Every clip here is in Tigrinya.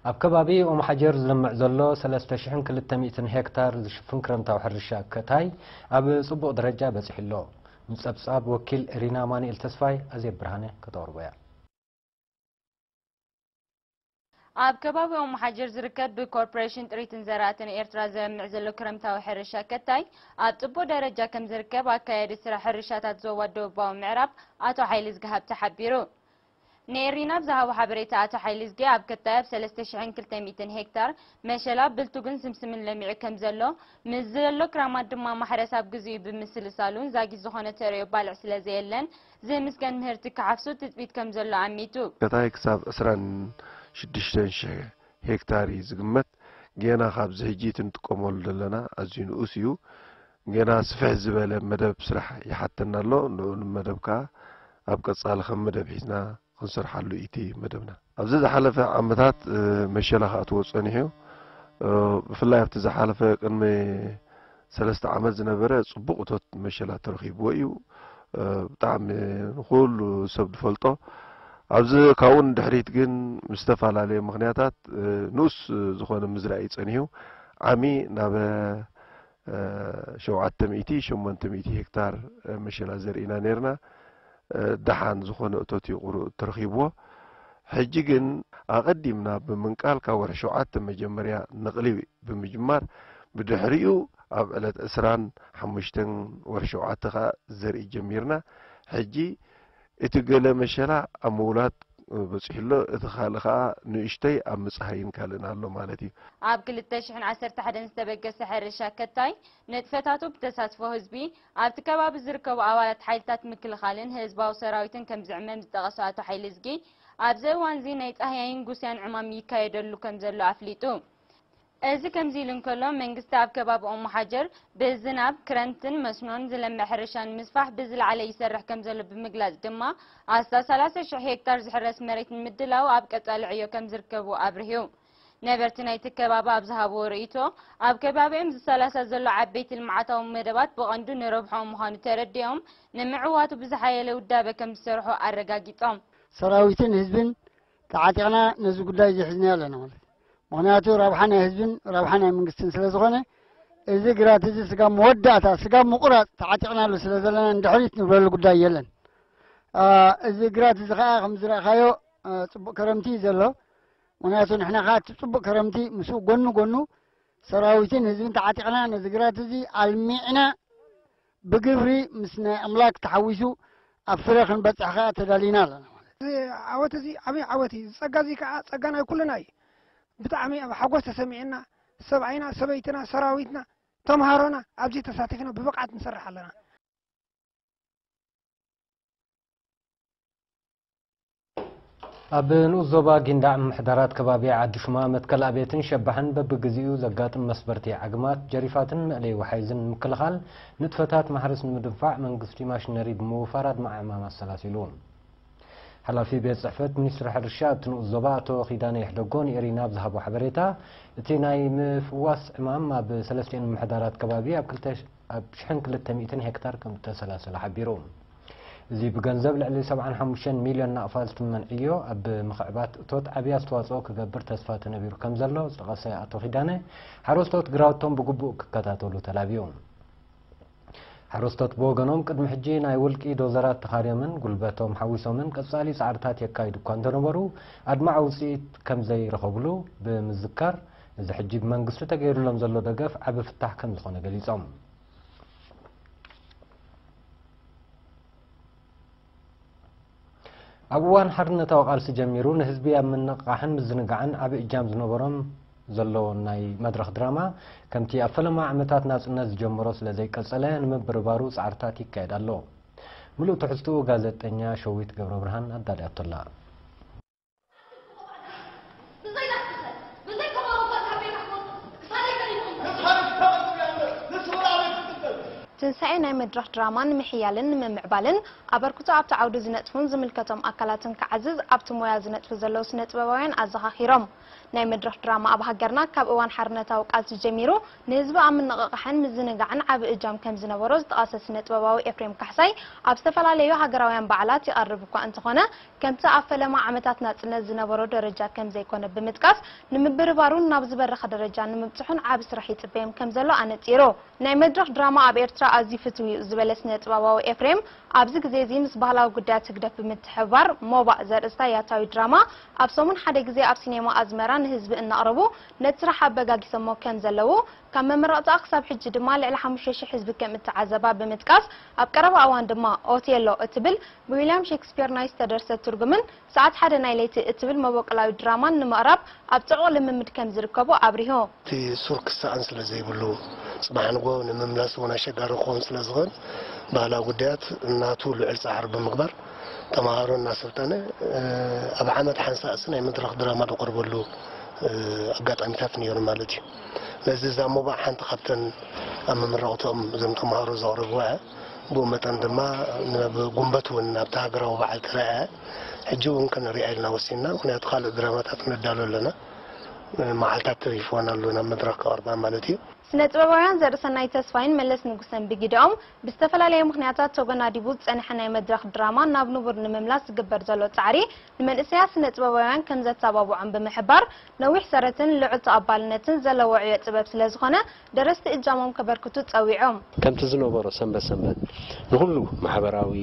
ኣብ ከባቢ ኦምሓጀር ዝለምዕ ዘሎ ሰለስተ ሽሕን ክልተ ሚእትን ሄክታር ዝሽፍን ክረምታዊ ሕርሻ ከታይ ኣብ ጽቡቕ ደረጃ በጺሑ ኣሎ። ንጸብጻብ ወኪል ሪና ኣማኑኤል ተስፋይ ኣዜብ ብርሃነ ከተቕርቦ እያ። ኣብ ከባቢ ኦምሓጀር ዝርከብ ብኮርፖሬሽን ጥሪትን ዘራእትን ኤርትራ ዝለምዕ ዘሎ ክረምታዊ ሕርሻ ከታይ ኣብ ጽቡቕ ደረጃ ከም ዝርከብ ኣካያዲ ስራሕ ሕርሻታት ዞባ ደቡባዊ ምዕራብ ኣቶ ሓይሊ ዝግሃብ ተሓቢሩ። ንኤሪና ብዝሃቦ ሓበሬታ ኣቶ ሓይሊ ዝጊ ኣብ ከታይ ኣብ ሰለስተ ሽሕን ክልተ ሚእትን ሄክታር መሸላ ብልቱግን ስምስምን ለሚዑ ከም ዘሎ ምስ ዘሎ ክራማት ድማ ማሕረስ ኣብ ግዜኡ ብምስልሳሉን ዛጊት ዝኾነ ተርእዮ ባልዕ ስለ ዘየለን ዝምስገን ምህርቲ ክሓፍሱ ትጽቢት ከም ዘሎ ኣሚቱ። ከታይ ክሳብ ዕስራን ሽዱሽተን ሽሕ ሄክታር እዩ ዝግመት። ጌና ካብዚ ሕጂ እቲ ንጥቀመሉ ዘለና ኣዝዩ ንኡስ እዩ። ጌና ስፍሕ ዝበለ መደብ ስራሕ ይሓተና ኣሎ። ንኡ መደብ ከኣ ኣብ ቀጻሊ ከም መደብ ሒዝና ክንሰርሓሉ እዩ እቲ መደብና። ኣብዚ ዝሓለፈ ዓመታት መሸላ ክኣትዎ ጸኒሑ። ብፍላይ ኣብቲ ዝሓለፈ ቅድሚ ሰለስተ ዓመት ዝነበረ ጽቡቕ እቶት መሸላ ተረኺብዎ እዩ። ብጣዕሚ ንኹሉ ሰብ ዝፈልጦ። ኣብዚ ካብኡ ንድሕሪት ግን ምስ ዝተፈላለየ ምኽንያታት ንኡስ ዝኾነ ምዝራእ እዩ ጸኒሑ። ዓሚ ናብ ሸውዓተ ሚእቲ ሸሞንተ ሚእቲ ሄክታር መሸላ ዘርኢና ነርና። ደሓን ዝኾነ እቶት እዩ ቁሩብ ተረኺብዎ። ሕጂ ግን ኣቐዲምና ብምንቃል ካብ ወርሒ ሸውዓተ መጀመርያ ነቕሊ ብምጅማር፣ ብድሕሪኡ ኣብ ዕለት ዕስራን ሓሙሽተን ወርሒ ሸውዓተ ከኣ ዘርኢ ጀሚርና። ሕጂ እቲ ገለ መሸላ ኣብ ምውላድ በጺሑ ኣሎ፣ እቲ ካልእ ከኣ ንእሽተይ ኣብ ምጽሃይን ካልእን ኣሎ ማለት እዩ። ኣብ ክልተ ሽሕን ዓሰርተ ሓደን ዝተበገሰ ሕርሻ ከታይ ንጥፈታቱ ብተሳትፎ ህዝቢ ኣብቲ ከባቢ ዝርከቡ ኣባላት ሓይልታት ምክልኻልን ህዝባዊ ሰራዊትን ከም ዝዕመም ዝጠቐሰ ኣቶ ሓይሊ ዝጊ፣ ኣብዚ እዋንዚ ናይ ጻህያይን ጉስያን ዕማም ይካየደሉ ከም ዘሎ ኣፍሊጡ። እዚ ከምዚ ኢሉ እንከሎ፣ መንግስቲ ኣብ ከባቢ ኦሞ ሓጀር ብዝናብ፣ ክረምትን መስኖን ዝለምዕ ሕርሻ ንምስፋሕ ብዝለዓለ ይሰርሕ ከም ዘሎ ብምግላጽ ድማ፣ ኣስታት ሰላሳ ሽሕ ሄክታር ዝሕረስ መሬት ንምድላው ኣብ ቀጻሊ ዕዮ ከም ዝርከቡ ኣብርሂ። ነበርቲ ናይቲ ከባቢ ኣብ ዝሃብዎ ርእይቶ፣ ኣብ ከባቢኦም ዝሰላሳ ዘሎ ዓበይቲ ልምዓታዊ መደባት ብቐንዱ ንረብሕኦም ምዃኑ ተረዲኦም፣ ንምዕዋቱ ብዝሓየለ ውዳበ ከም ዝሰርሑ ኣረጋጊጾም። ሰራዊትን ህዝብን ተዓጢቕና ነዚ ጉዳይ እዚ ሒዝናዮ ኣለና ማለት እዩ። ምኽንያቱ ረብሓ ናይ ህዝብን ረብሓ ናይ መንግስትን ስለ ዝኾነ፣ እዚ ግራት እዚ ስጋብ መወዳእታ፣ ስጋብ ምቑራጽ ተዓጢቕናሉ ስለ ዘለና፣ ንድሕሪት ንብለሉ ጉዳይ የለን። ኣ፣ እዚ ግራት እዚ ኸኣ ከም ዝረኣኻዮ፣ ኣ፣ ጽቡቕ ከረምቲ እዩ ዘሎ። ምኽንያቱ ንሕና ኸኣ እቲ ጽቡቕ ከረምቲ ምስኡ ጎኑ ጎኑ ሰራዊትን ህዝብን ተዓጢቕና ነዚ ግራት እዚ ኣልሚዕና ብግብሪ ምስ ናይ ኣምላክ ተሓዊሱ ኣብ ፍረ ክንበጽሕ ከኣ ተዳሊና ኣለና ማለት እዩ። እዚ ዓወት እዚ ዓብዪ ዓወት እዩ። እዚ ጸጋ እዚ ከኣ ጸጋ ናይ ኩልና እዩ። ብጣዕሚ ኣብ ሓጎስ ተሰሚዕና፣ ሰብኣይና፣ ሰበይትና፣ ሰራዊትና፣ ተምሃሮና ኣብዚ ተሳቲፍና ብብቕዓት ንሰርሕ ኣለና። ኣብ ንኡስ ዞባ ጊንዳዕ ምምሕዳራት ከባቢ ዓዲ ሹማ መትከል ኣብየትን ሸባሕን በብግዜኡ ዘጋጥም መስበርቲ ዓግማት፣ ጀሪፋትን መእለዪ ወሓይዝን ንምክልኻል ንጥፈታት ማሕረስ ንምድንፋዕ መንግስቲ ማሽነሪ ብምውፋር ኣድማዒ ዕማም ኣሰላሲሉ። ሓላፊ ቤት ጽሕፈት ሚኒስትሪ ሕርሻ ኣብቲ ንኡስ ዞባ ኣቶ ኪዳነ ይሕደጎ ንኤሪና ኣብ ዝሃቦ ሓበሬታ፣ እቲ ናይ ምፍዋስ ዕማም ኣብ ሰለስቲኤን ምምሕዳራት ከባቢ ኣብ ክልተ ኣብ ሽሕን ክልተ ሚእትን ሄክታር ከም እተሰላሰለ ሓቢሩ። እዚ ብገንዘብ ልዕሊ ሰብዓን ሓሙሽተን ሚልዮን ናቕፋ ዝትመን ዕዮ ኣብ ምኽዕባት እቶት ዓብዪ ኣስተዋፅኦ ክገብር ተስፋ ተነቢሩ ከም ዘሎ ዝጠቐሰ ኣቶ ኪዳነ፣ ሓረስቶት ግራውቶም ብግቡእ ክከታተሉ ተላብዩ። ሓረስቶት ብወገኖም ቅድሚ ሕጂ ናይ ውልቂ ዶዘራት ተኻርዮምን ጉልበቶም ሓዊሶምን ቀጻሊ ጻዕርታት የካይዱ እኳ እንተነበሩ፣ ኣድማዒ ውጽኢት ከም ዘይረኸብሉ ብምዝካር፣ እዚ ሕጂ ብመንግስቲ ተገይሩሎም ዘሎ ደገፍ ዓቢ ፍታሕ ከም ዝኾነ ገሊጾም። ኣብ እዋን ሓርነታዊ ቃልሲ ጀሚሩ ንህዝቢ ኣብ ምንቕቓሕን ምዝንጋዕን ዓቢ እጃም ዝነበሮም ዘለዎን ናይ መድረኽ ድራማ፣ ከምቲ ኣብ ፈለማ ዓመታት ናጽነት ዝጀመሮ ስለ ዘይቀጸለ፣ ንምብርባሩ ጻዕርታት ይካየድ ኣሎ። ምሉእ ትሕዝትኡ ጋዜጠኛ ሸዊት ገብረብርሃን ኣዳልያቶላ። ትንሳኤ ናይ መድረኽ ድራማ ንምሕያልን ንምምዕባልን ኣበርክቶ ኣብቲ ዓውዲ ዝነጥፉን ዝምልከቶም ኣካላትን ክዓዝዝ ኣብቲ ሞያ ዝነጥፉ ዘለዉ ስነ ጥበባውያን ኣዘኻኺሮም። ናይ መድረኽ ድራማ ኣብ ሃገርና ካብ እዋን ሓርነታዊ ቃልሲ ጀሚሩ ንህዝቢ ኣብ ምንቕቓሕን ምዝንጋዕን ዓቢ እጃም ከም ዝነበሮ ዝጠቐሰ ስነ ጥበባዊ ኤፍሬም ካሕሳይ፣ ኣብ ዝተፈላለዩ ሃገራውያን በዓላት ይቐርብ እኳ እንተኾነ፣ ከምቲ ኣብ ፈለማ ዓመታት ናጽነት ዝነበሮ ደረጃ ከም ዘይኮነ ብምጥቃስ፣ ንምብርባሩን ናብ ዝበረኸ ደረጃ ንምብጽሑን ዓቢ ስራሕ ይጽበዮም ከም ዘሎ ኣነጺሩ። ናይ መድረኽ ድራማ ኣብ ኤርትራ ኣዝዩ ፍትው እዩ ዝበለ ስነ ጥበባዊ ኤፍሬም፣ ኣብዚ ግዜ እዚ ምስ ባህላዊ ጉዳያት ህግደፍ ብምትሕብባር ሞባእ ዘርእስታ ያታዊ ድራማ ኣብ ሰሙን ሓደ ግዜ ኣብ ሲኔማ ኣዝመራ ንህዝቢ እናቕረቡ ነቲ ስራሕ ኣበጋጊሶሞ ከም ዘለዉ፣ ካብ መመረቕታኣ ክሳብ ሕጂ ድማ ልዕሊ ሓሙሽተ ሽሕ ህዝቢ ከም እተዓዘባ ብምጥቃስ፣ ኣብ ቀረባ እዋን ድማ ኦቴሎ እትብል ብዊልያም ሼክስፒር ናይ ዝተደርሰት ትርጉምን ሰዓት ሓደ ናይ ለይቲ እትብል መበቆላዊ ድራማን ንምቕራብ ኣብ ጽዑቕ ልምምድ ከም ዝርከቡ ኣብሪሁ። እቲ ሱር ክሰኣን ስለ ዘይብሉ፣ ጽባሕ ንግሆ ንምምላስ እውን ኣሸጋሪ ክኸውን ስለ ዝኽእል፣ ባህላዊ ጉዳያት እናቱ ልዑል ጻዕሪ ብምግባር፣ ተመሃሮ እናሰልጠነ፣ እ፣ ኣብ ዓመት ሓንሳእሲ ናይ መድረኽ ድራማ ዝቐርበሉ፣ እ፣ ኣጋጣሚታት ነይሩ ማለት እዩ። ነዚ እዛ ሞባእ ሓንቲ ካብተን ኣብ መመረቕትኦም እዞም ተመሃሮ ዘቕረብዋ እያ። ብኡ መጠን ድማ ናብ ጉንበት እውን ናብቲ ሃገራዊ በዓል ተረኣያ። ሕጂ እውን ክንሪኣ ኢልና ወሲንና፣ ምኽንያቱ ካልእ ድራማታት ነዳሉ ኣለና። መዓልታት ተሪፍወን ኣሎ ናብ መድረኽ ከቕርባ ማለት እዩ። ስነ ጥበባውያን ዘርእሰናይ ተስፋይን መለስ ንጉሰን ብጊደኦም ብዝተፈላለየ ምኽንያታት ተጎናዲቡ ዝጸንሐ ናይ መድረኽ ድራማ ናብ ንቡር ንምምላስ ዝግበር ዘሎ ጻዕሪ ንመንእሰያት ስነ ጥበባውያን ከም ዘተባብዖም ብምሕባር፣ ነዊሕ ሰረትን ልዑል ተቐባልነትን ዘለዎ ዕዮ ጥበብ ስለ ዝኾነ፣ ደረስቲ እጃሞም ከበርክቱ ጸዊዖም። ከምቲ ዝነበሮ ሰንበት ሰንበት ንኹሉ ማሕበራዊ፣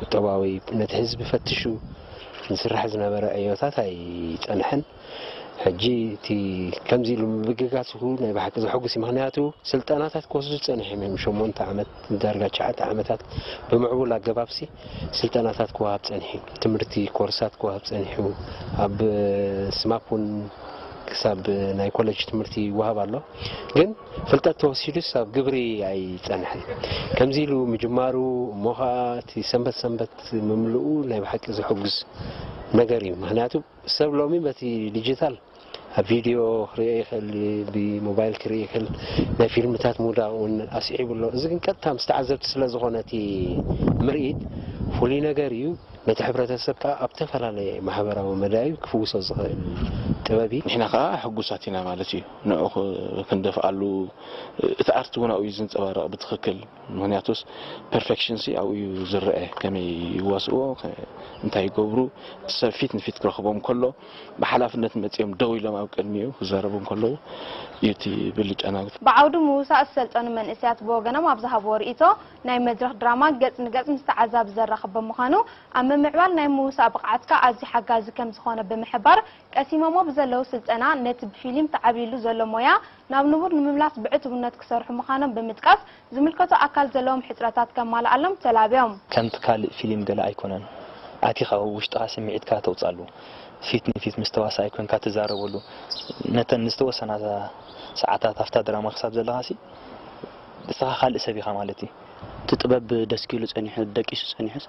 ቁጠባዊ፣ ነቲ ህዝቢ ፈትሹ ዝስራሕ ዝነበረ ዕዮታት ኣይጸንሐን። ሕጂ እቲ ከምዚ ኢሉ ምብግጋስ ናይ ብሓቂ ዘሐጉስ እዩ። ምኽንያቱ ስልጠናታት ክወስዱ ጸኒሖም እዮም። ሸሞንተ ዓመት፣ ዳርጋ ትሽዓተ ዓመታት ብምዕቡል ኣገባብሲ ስልጠናታት ክወሃብ ጸኒሑ፣ ትምህርቲ ኮርሳት ክወሃብ ጸኒሑ፣ ኣብ ስማፕ እውን ክሳብ ናይ ኮሌጅ ትምህርቲ ይወሃብ ኣሎ። ግን ፍልጠት ተወሲዱስ ኣብ ግብሪ ኣይጸንሐን። ከምዚ ኢሉ ምጅማሩ እሞ ኸኣ እቲ ሰንበት ሰንበት ምምልኡ ናይ ብሓቂ ዘሐጉስ ነገር እዩ። ምኽንያቱ ሰብ ሎሚ በቲ ዲጂታል ኣብ ቪድዮ ክርኢ ይኽእል፣ ብሞባይል ክርኢ ይኽእል፣ ናይ ፊልምታት ምውዳቕ እውን ኣስዒቡ ኣሎ። እዚ ግን ቀጥታ ምስ ተዓዘብቲ ስለ ዝኾነ እቲ ምርኢት ፍሉይ ነገር እዩ። ነቲ ሕብረተሰብ ከኣ ኣብ ዝተፈላለየ ማሕበራዊ መዳዩ ክፍውሶ ዝኽእል ጥበብ እዩ። ንሕና ከኣ ሕጉሳት ኢና ማለት እዩ። ንዕኡ ክ-፣ ክንደፍኣሉ፣ እቲ ኣርት እውን ኣብኡ እዩ ዝንጸባረቕ ብትኽክል። ምኽንያቱስ ፐርፌክሽንሲ ኣብኡ እዩ ዝረአ። ከመይ ይዋስእዎ፣ ከ-፣ እንታይ ይገብሩ፣ ሰብ ፊት ንፊት ክረኽቦም ከሎ ብሓላፍነት መጺኦም ደው ኢሎም ኣብ ቅድሚኡ ክዛረቡ እንከለዉ እዩ እቲ ብልጫ ናግት። ብዓውዲ ምውሳእ ዝሰልጠኑ መንእሰያት ብወገኖም ኣብ ዝሃብዎ ርእይቶ፣ ናይ መድረኽ ድራማ ገጽ ንገጽ ምስ ተዓዛቢ ዘራኽብ ብምዃኑ፣ ኣብ ምምዕባል ናይ ምውሳእ ብቕዓትካ ኣዝዩ ሓጋዚ ከም ዝኾነ ብምሕባር፣ ቀሲሞሞ ብዘለዉ ስልጠና ነቲ ብፊልም ተዓብሊሉ ዘሎ ሞያ ናብ ንቡር ንምምላስ ብዕቱብነት ክሰርሑ ምዃኖም ብምጥቃስ፣ ዝምልከቶ ኣካል ዘለዎም ሕጽረታት ከማልኣሎም ተላብዮም። ከምቲ ካልእ ፊልም ገለ ኣይኮነን። ኣቲኻ ውሽጥኻ ስምዒትካ ተውጻሉ። ፊት ንፊት ምስ ተዋሳኣይ ኮንካ ትዛረበሉ። ነተን ዝተወሰና ሰዓታት ኣብታ ድራማ ክሳብ ዘለኻሲ ንስኻ ካልእ ሰብ ኢኻ ማለት እዩ። እቲ ጥበብ ደስኪሉ ጸኒሑ፣ ደቂሱ ጸኒሑስ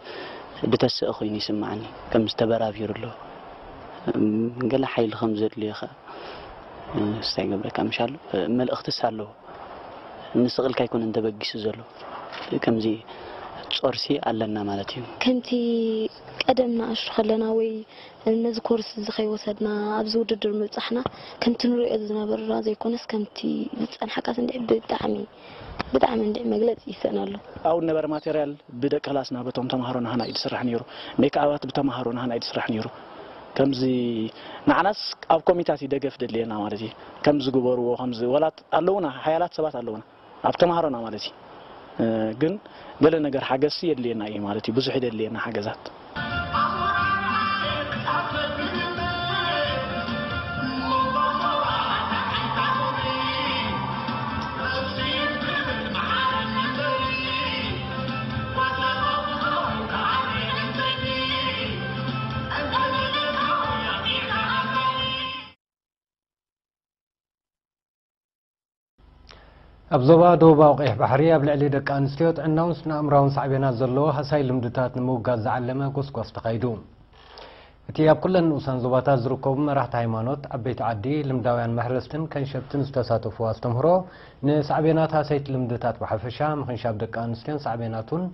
ብተስእ ኮይኑ ይስምዓኒ። ከም ዝተበራቢሩ ኣሎ። እም፣ ገለ ሓይሊ ከም ዘድልዮ ኸ፣ እም፣ እንታይ ይገብረካ ምሻሉ? መልእኽትስ ኣለዎ። ንስቕ ኢልካ ኣይኮነን ተበጊሱ ዘሎ። ከምዚ ጾርሲ ኣለና ማለት እዩ። ከምቲ ቀደም ንኣሽቱ ከለና ወይ ነዚ ኮርስ እዚ ከይወሰድና ኣብዚ ውድድር ምብጻሕና ከምቲ ንሪኦ ዝነበርና ዘይኮነስ ከምቲ ዝጸንሓካስ እንድዒ ብጣዕሚ፣ ብጣዕሚ እንድዒ መግለጺ ይስእነሉ። ኣብኡ ዝነበረ ማቴርያል ብደቂ ክላስና በቶም ተምሃሮ ናህና እዩ ዝስራሕ ነይሩ። ሜክኣባት ብተምሃሮ ናህና እዩ ዝስራሕ ነይሩ። ከምዚ ንዓናስ ኣብ ኮሚታት እዩ ደገፍ ደድልየና ማለት እዩ። ከምዚ ግበርዎ፣ ከምዚ ወላት ኣለውና፣ ሓያላት ሰባት ኣለውና። ኣብ ተምሃሮና ማለት እዩ። እ፣ ግን ገለ ነገር ሓገዝሲ የድልየና እዩ ማለት እዩ። ብዙሕ የደድልየና ሓገዛት። ኣብ ዞባ ደቡባዊ ቀይሕ ባሕሪ ኣብ ልዕሊ ደቂ ኣንስትዮ ጥዕናውን ስነ ኣእምራውን ሳዕቤናት ዘለዎ ሃሳይ ልምድታት ንምውጋድ ዝዓለመ ጎስጓስ ተኻይዱ። እቲ ኣብ ኩለን ንኡሳን ዞባታት ዝርከቡ መራሕቲ ሃይማኖት፣ ዓበይቲ ዓዲ፣ ልምዳውያን መሕረስትን ከንሸብትን ዝተሳተፉ ኣስተምህሮ፣ ንሳዕቤናት ሃሰይቲ ልምድታት ብሓፈሻ፣ ምኽንሻብ ደቂ ኣንስትዮን ሳዕቤናቱን፣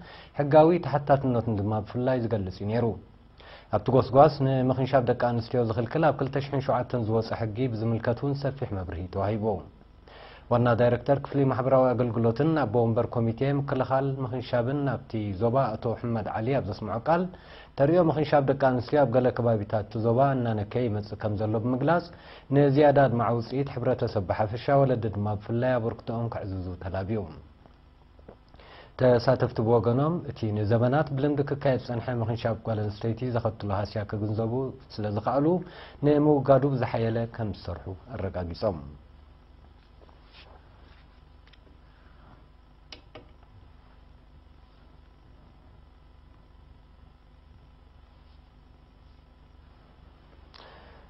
ሕጋዊ ተሓታትነቱን ድማ ብፍላይ ዝገልጽ እዩ ነይሩ። ኣብቲ ጎስጓስ ንምኽንሻብ ደቂ ኣንስትዮ ዝኽልክል ኣብ ክልተ ሽሕን ሸውዓተን ዝወጸ ሕጊ ብዝምልከት እውን ሰፊሕ መብርሂ ተዋሂቡ። ዋና ዳይረክተር ክፍሊ ማሕበራዊ ኣገልግሎትን ኣቦ ወንበር ኮሚቴ ምክልኻል ምኽንሻብን ኣብቲ ዞባ ኣቶ ሕመድ ዓሊ ኣብ ዘስምዖ ቃል፣ ተርእዮ ምኽንሻብ ደቂ ኣንስትዮ ኣብ ገለ ከባቢታት እቲ ዞባ እናነከየ ይመጽእ ከም ዘሎ ብምግላጽ፣ ንዝያዳ ኣድማዒ ውጽኢት ሕብረተሰብ ብሓፈሻ፣ ወለዲ ድማ ብፍላይ ኣበርክቶኦም ከዕዝዙ ተላብዩ። ተሳተፍቲ ብወገኖም፣ እቲ ንዘመናት ብልምዲ ክካየድ ዝጸንሐ ምኽንሻብ ጓል ኣንስተይቲ ዘኸትሎ ሃስያ ክግንዘቡ ስለ ዝኸኣሉ፣ ንምውጋዱ ብዝሓየለ ከም ዝሰርሑ ኣረጋጊጾም።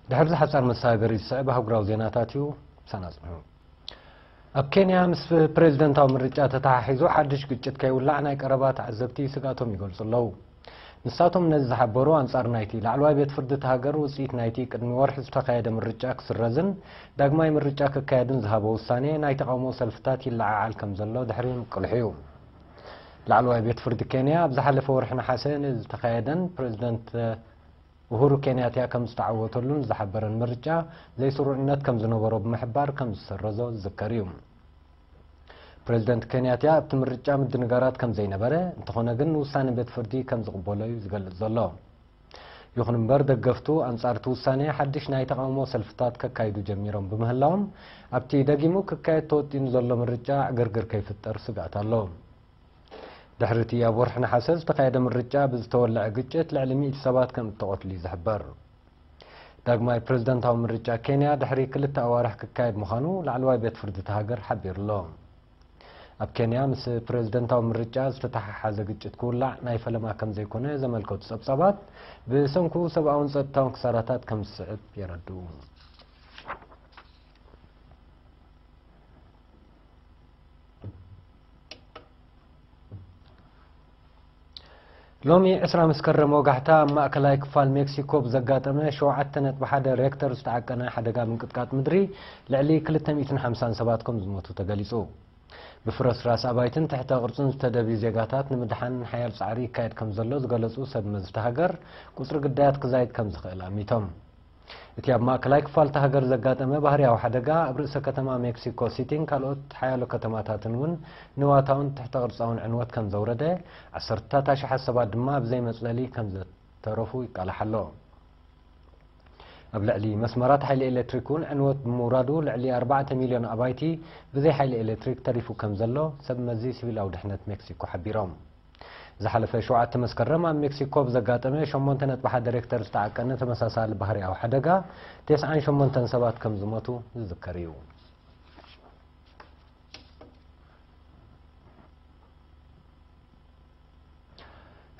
ድሕሪ እዚ ሓጻር መሰጋገሪ ዝስዕብ ኣህጉራዊ ዜናታት እዩ። ምሳና ጽንሑ። ኣብ ኬንያ ምስ ፕሬዝደንታዊ ምርጫ ተተሓሒዙ ሓድሽ ግጭት ከይውላዕ ናይ ቀረባ ተዓዘብቲ ስግኣቶም ይገልጹ ኣለዉ። ንሳቶም ነዚ ዝሓበሩ፣ ኣንጻር ናይቲ ላዕለዋይ ቤት ፍርዲ እቲ ሃገር ውጽኢት ናይቲ ቅድሚ ወርሒ ዝተኻየደ ምርጫ ክስረዝን ዳግማይ ምርጫ ክካየድን ዝሃቦ ውሳኔ፣ ናይ ተቓውሞ ሰልፍታት ይለዓዓል ከም ዘሎ ድሕሪ ምቅልሑ እዩ። ላዕለዋይ ቤት ፍርዲ ኬንያ ኣብ ዝሓለፈ ወርሒ ነሓሰ ንዝተኻየደን ፕሬዝደንት ኡሁሩ ኬንያትያ ከም ዝተዓወተሉን ዝሓበረን ምርጫ ዘይስሩዕነት ከም ዝነበሮ ብምሕባር ከም ዝሰረዞ ዝዝከር እዩ። ፕሬዝደንት ኬንያትያ ኣብቲ ምርጫ ምድንጋራት ከም ዘይነበረ፣ እንተኾነ ግን ንውሳነ ቤት ፍርዲ ከም ዝቕበሎ እዩ ዝገልጽ ዘሎ። ይኹን እምበር፣ ደገፍቱ ኣንጻር እቲ ውሳኔ ሓድሽ ናይ ተቓውሞ ሰልፍታት ከካይዱ ጀሚሮም ብምህላዎም፣ ኣብቲ ደጊሙ ክካየድ ተወጢኑ ዘሎ ምርጫ ዕግርግር ከይፍጠር ስግኣት ኣሎ። ድሕሪ እቲ ኣብ ወርሒ ነሓሰ ዝተኻየደ ምርጫ ብዝተወልዐ ግጭት ልዕሊ ሚእቲ ሰባት ከም እተቐትሉ እዩ ዝሕበር። ዳግማይ ፕሬዝደንታዊ ምርጫ ኬንያ ድሕሪ ክልተ ኣዋርሕ ክካየድ ምዃኑ ላዕለዋይ ቤት ፍርዲ እታ ሃገር ሓቢሩ ኣሎ። ኣብ ኬንያ ምስ ፕሬዝደንታዊ ምርጫ ዝተተሓሓዘ ግጭት ክውላዕ ናይ ፈለማ ከም ዘይኮነ ዘመልከቱ ጸብጻባት፣ ብሰንኩ ሰብኣውን ጸጥታውን ክሳራታት ከም ዝስዕብ የረድኡ። ሎሚ ዕስራ መስከረም ወጋሕታ፣ ኣብ ማእከላይ ክፋል ሜክሲኮ ብዘጋጠመ ሸውዓተ ነጥቢ ሓደ ሬክተር ዝተዓቀነ ሓደጋ ምንቅጥቃጥ ምድሪ፣ ልዕሊ ክልተ ሚእትን ሓምሳን ሰባት ከም ዝሞቱ ተገሊጹ። ብፍርስራስ ኣባይትን ትሕተ ቅርጽን ዝተደብዩ ዜጋታት ንምድሓን ሓያል ጻዕሪ ይካየድ ከም ዘሎ ዝገለጹ ሰብ መዚ እታ ሃገር፣ ቁጽሪ ግዳያት ክዛይድ ከም ዝኽእል ኣሚቶም። እቲ ኣብ ማእከላይ ክፋል እታ ሃገር ዘጋጠመ ባህርያዊ ሓደጋ፣ ኣብ ርእሰ ከተማ ሜክሲኮ ሲቲን ካልኦት ሓያሎ ከተማታትን እውን ንዋታውን ትሕተ ቅርጻውን ዕንወት ከም ዘውረደ፣ ዓሰርተታት ኣሽሓት ሰባት ድማ ብዘይ መጽለሊ ከም ዝተረፉ ይቃላሕ ኣሎ። ኣብ ልዕሊ መስመራት ሓይሊ ኤሌክትሪክ እውን ዕንወት ብምውራዱ፣ ልዕሊ ኣርባዕተ ሚልዮን ኣባይቲ ብዘይ ሓይሊ ኤሌክትሪክ ተሪፉ ከም ዘሎ ሰብ መዚ ሲቪላዊ ድሕነት ሜክሲኮ ሓቢሮም። ዝሓለፈ ሸውዓተ መስከረም ኣብ ሜክሲኮ ብዘጋጠመ ሸሞንተ ነጥቢ ሓደ ሬክተር ዝተዓቀነ ተመሳሳሊ ባህርያዊ ሓደጋ፣ ተስዓን ሸሞንተን ሰባት ከም ዝሞቱ ዝዝከር እዩ።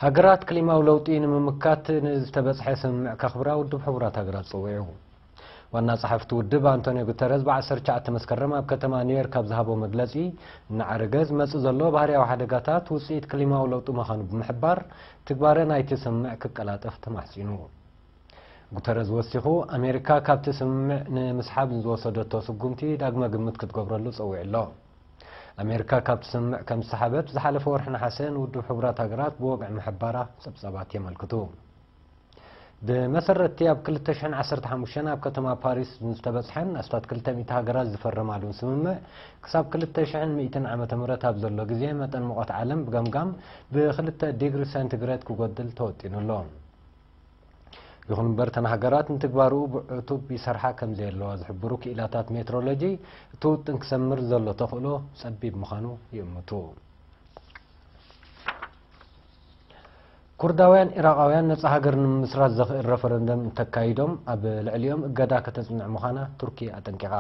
ሃገራት ክሊማዊ ለውጢ ንምምካት ንዝተበጽሐ ስምምዕ ከኽብራ ውድብ ሕቡራት ሃገራት ጸዊዑ። ዋና ጸሓፍቲ ውድብ ኣንቶኒዮ ጉተረዝ ብዓሰርተ ትሽዓተ መስከረም ኣብ ከተማ ኒውዮርክ ኣብ ዝሃቦ መግለጺ፣ እናዓረገ ዝመጽእ ዘሎ ባህርያዊ ሓደጋታት ውጽኢት ክሊማዊ ለውጢ ምዃኑ ብምሕባር፣ ትግባረ ናይቲ ስምምዕ ክቀላጠፍ ተማሕጺኑ። ጉተረዝ ወሲኹ፣ ኣሜሪካ ካብቲ ስምምዕ ንምስሓብ ንዝወሰደቶ ስጉምቲ ዳግመ ግምት ክትገብረሉ ጸዊዑ ኣሎ። ኣሜሪካ ካብቲ ስምምዕ ከም ዝሰሓበት ዝሓለፈ ወርሒ ነሓሰ ንውድብ ሕቡራት ሃገራት ብወግዒ ምሕባራ ጸብጻባት የመልክቱ። ብመሰረት እቲ ኣብ ክልተ ሽሕን ዓሰርተ ሓሙሽተን ኣብ ከተማ ፓሪስ ዝተበጽሐን ኣስታት ክልተ ሚእቲ ሃገራት ዝፈረማሉን ስምምዕ፣ ክሳብ ክልተ ሽሕን ሚእትን ዓመተ ምህረት ኣብ ዘሎ ግዜ መጠን ሙቐት ዓለም ብገምጋም ብክልተ ዲግሪ ሴንቲግሬድ ክጎድል ተወጢኑ ኣሎ። ይኹን እምበር፣ እተን ሃገራት ንትግባርኡ ብዕቱብ ይሰርሓ ከም ዘየለዋ ዝሕብሩ ክኢላታት ሜትሮሎጂ፣ እቲ ውጥን ክሰምር ዘሎ ተኽእሎ ጸቢብ ምዃኑ ይእምቱ። ኩርዳውያን ኢራቓውያን ነጻ ሃገር ንምምስራት ዘኽእል ረፈረንደም እንተካይዶም፣ ኣብ ልዕሊኦም እገዳ ከተጽንዕ ምዃና ቱርኪ ኣጠንቂቓ።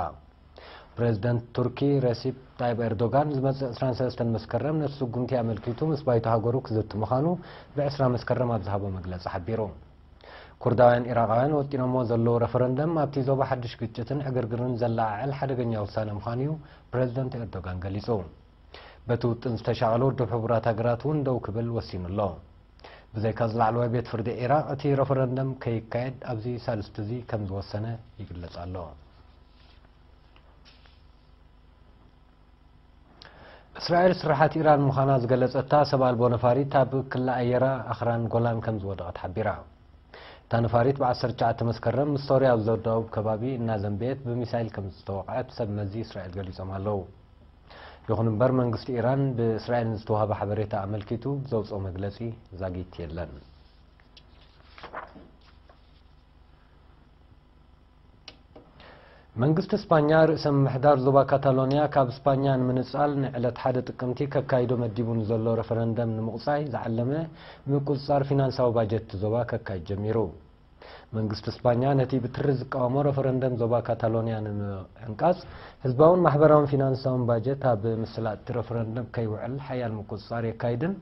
ፕሬዝደንት ቱርኪ ረሲፕ ጣይብ ኤርዶጋን ዝመጽእ ዕስራን ሰለስተን መስከረም ነቲ ስጉምቲ ኣመልኪቱ ምስ ባይቶ ሃገሩ ክዝቲ ምዃኑ ብዕስራ መስከረም ኣብ ዝሃቦ መግለጺ ሓቢሩ። ኩርዳውያን ኢራቓውያን ወጢኖሞ ዘለዉ ረፈረንደም ኣብቲ ዞባ ሓድሽ ግጭትን ዕግርግርን ዘለዓዕል ሓደገኛ ውሳነ ምዃኑ እዩ ፕሬዝደንት ኤርዶጋን ገሊጹ። በቲ ውጥን ዝተሻቐለ ውድብ ሕቡራት ሃገራት እውን ደው ክብል ወሲኑ ኣሎ። ብዘይካዚ ላዕለዋይ ቤት ፍርዲ ዒራቕ እቲ ረፈረንደም ከይካየድ ኣብዚ ሳልስቲ እዚ ከም ዝወሰነ ይግለጽ ኣሎ። እስራኤል ስርሓት ኢራን ምዃና ዝገለጸታ ሰብ ኣልቦ ነፋሪት ኣብ ክሊ ኣየራ ኣኽራን ጎላን ከም ዝወደቐት ሓቢራ። ነፋሪት ብ ዓሰርተ ትሽዓተ መስከረም ምስ ሶርያ ኣብ ዘዳውብ ከባቢ እናዘንበየት ብሚሳይል ከም ዝተወቕዐት ሰብ መዚ እስራኤል ገሊጾም ኣለዉ። ይኹን እምበር መንግስቲ ኢራን ብእስራኤል ንዝተዋህበ ሓበሬታ ኣመልኪቱ ዘውፅኦ መግለጺ ዛጊት የለን። መንግስቲ ስፓኛ ርእሰ ምምሕዳር ዞባ ካታሎንያ ካብ ስፓኛ ንምንጻል ንዕለት ሓደ ጥቅምቲ ከካይዶ መዲቡ ንዘሎ ረፈረንደም ንምቑጻይ ዝዓለመ ምቁጽጻር ፊናንሳዊ ባጀት እቲ ዞባ ከካይድ ጀሚሩ። መንግስቲ ስፓኛ ነቲ ብትሪ ዝቃወሞ ረፈረንደም ዞባ ካታሎንያ ንምዕንቃጽ ህዝባውን ማሕበራውን ፊናንሳውን ባጀት ኣብ ምስላጥ እቲ ረፈረንደም ከይውዕል ሓያል ምቁጽጻር የካይድን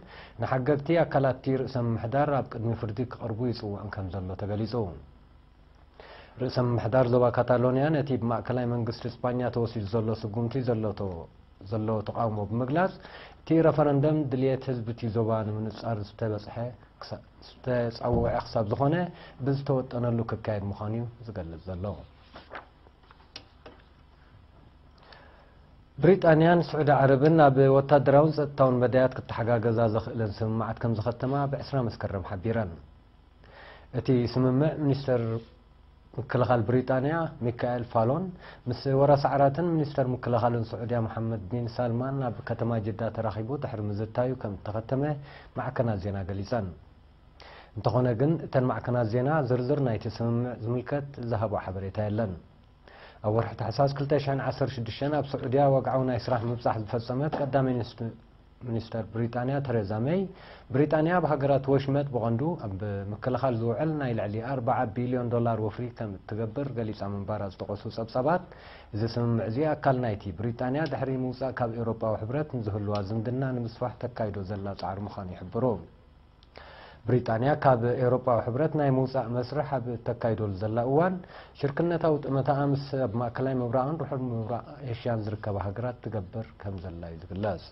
ንሓገግቲ ኣካላት እቲ ርእሰ ምምሕዳር ኣብ ቅድሚ ፍርዲ ክቐርቡ ይጽውዕን ከም ዘሎ ተገሊጹ። ርእሰ ምምሕዳር ዞባ ካታሎንያ ነቲ ብማእከላይ መንግስቲ ስፓኛ ተወሲዱ ዘሎ ስጉምቲ ዘሎ ተ- ዘሎ ተቓውሞ ብምግላጽ እቲ ረፈረንደም ድልየት ህዝቢ እቲ ዞባ ንምንጻር ዝተበጽሐ ክሳ- ዝተጸውዐ ክሳብ ዝኾነ ብዝተወጠነሉ ክካየድ ምዃኑ እዩ ዝገልጽ ዘሎ። ብሪጣንያን ስዑዲ ዓረብን ኣብ ወታደራውን ጸጥታውን መዳያት ክተሓጋገዛ ዘኽእለን ስምምዓት ከም ዝኸተማ ብ ዕስራ መስከረም ሓቢረን። እቲ ስምምዕ ሚኒስተር ምክልኻል ብሪጣንያ ሚካኤል ፋሎን ምስ ወራሲ ዓራትን ሚኒስተር ምክልኻልን ስዑድያ መሓመድ ቢን ሳልማን ኣብ ከተማ ጅዳ ተራኺቡ ድሕሪ ምዝታዩ ከም እተኸተመ ማዕከናት ዜና ገሊጸን። እንተኾነ ግን እተን ማዕከናት ዜና ዝርዝር ናይቲ ስምምዕ ዝምልከት ዝሃቦ ሓበሬታ የለን። ኣብ ወርሒ ታሕሳስ ክልተ ሽሕን ዓሰርተ ሽዱሽተን ኣብ ስዑድያ ወግዓዊ ናይ ስራሕ ምብጻሕ ዝፈጸመት ቀዳመይቲ ሚኒስት- ሚኒስተር ብሪጣንያ ተሬዛ መይ፣ ብሪጣንያ ኣብ ሃገራት ወሽመጥ ብቐንዱ ኣብ ምክልኻል ዝውዕል ናይ ልዕሊ ኣርባዓ ቢልዮን ዶላር ወፍሪ ከም እትገብር ገሊጻ ምንባራ ዝጠቐሱ ጸብጻባት፣ እዚ ስምምዕ እዚ ኣካል ናይቲ ብሪጣንያ ድሕሪ ምውጻእ ካብ ኤውሮጳዊ ሕብረት ንዝህልዋ ዝምድና ንምስፋሕ ተካይዶ ዘላ ጻዕሪ ምዃኑ ይሕብሩ። ብሪጣንያ ካብ ኤውሮጳዊ ሕብረት ናይ ምውጻእ መስርሕ ኣብ እተካይደሉ ዘላ እዋን፣ ሽርክነታዊ ጠመተኣ ምስ ኣብ ማእከላይ ምብራቕን ርሑቕ ምብራቕ ኤሽያን ዝርከባ ሃገራት ትገብር ከም ዘላ እዩ ዝግለጽ።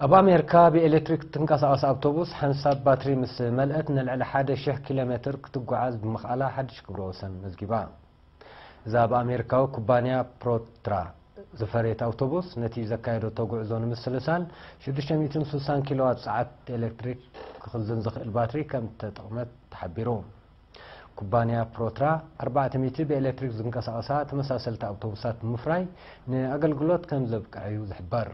ኣብ ኣሜሪካ ብኤሌክትሪክ ትንቀሳቐስ ኣውቶቡስ ሓንሳብ ባትሪ ምስ መልአት ንልዕሊ ሓደ ሺሕ ኪሎ ሜትር ክትጓዓዝ ብምኽኣላ ሓድሽ ክብረ ወሰን መዝጊባ። እዛ ኣብ ኣሜሪካዊ ኩባንያ ፕሮትራ ዝፈረየት ኣውቶቡስ ነቲ ዘካየደቶ ጉዕዞ ንምስልሳል ሽዱሽተ ሚእትን ስሳን ኪሎዋት ጸዓት ኤሌክትሪክ ክኽዝን ዝኽእል ባትሪ ከም እተጠቕመት ተሓቢሩ። ኩባንያ ፕሮትራ ኣርባዕተ ሚእቲ ብኤሌክትሪክ ዝንቀሳቐሳ ተመሳሰልቲ ኣውቶቡሳት ብምፍራይ ንኣገልግሎት ከም ዘብቅዐ እዩ ዝሕበር።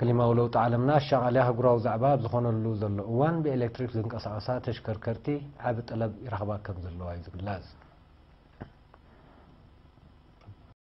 ክሊማዊ ለውጢ ዓለምና ኣሻቓሊ ኣህጉራዊ ዛዕባ ኣብ ዝኾነሉ ዘሎ እዋን ብኤሌክትሪክ ዝንቀሳቐሳ ተሽከርከርቲ ዓቢ ጠለብ ይረኽባ ከም ዘለዋ እዩ ዝግለጽ።